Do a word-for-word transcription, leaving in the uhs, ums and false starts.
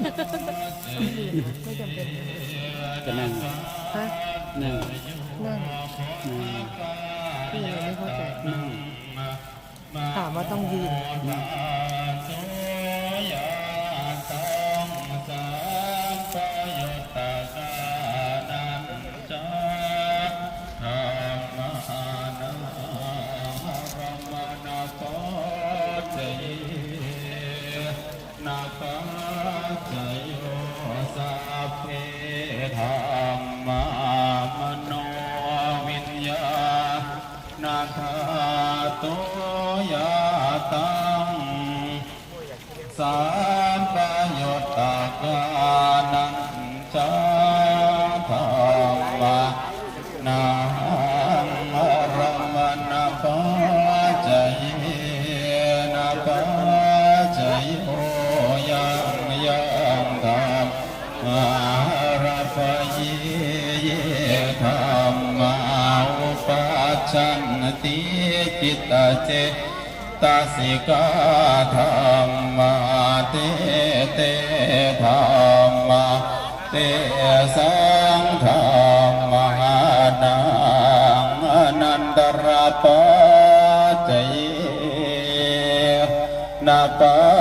ไม่จำเป็น จะนั่ง ฮะ นั่ง นั่ง นั่ง คืออะไรไม่เข้าใจ นั่ง ถามว่าต้องยืน นั่ง Nāpaccayo, sabbe dhammā manoviññāṇadhātu, yā taṃ sampayuttakānañca dhammānaṃ ārammaṇapaccayena paccayo, yaṃ yaṃ dhammaṃ ārabhayī, ye dhammā uppajjanti cittace- tasikā dhammā, te te dhammā tesaṃ dhammānaṃ anantarapaccaye- na pa-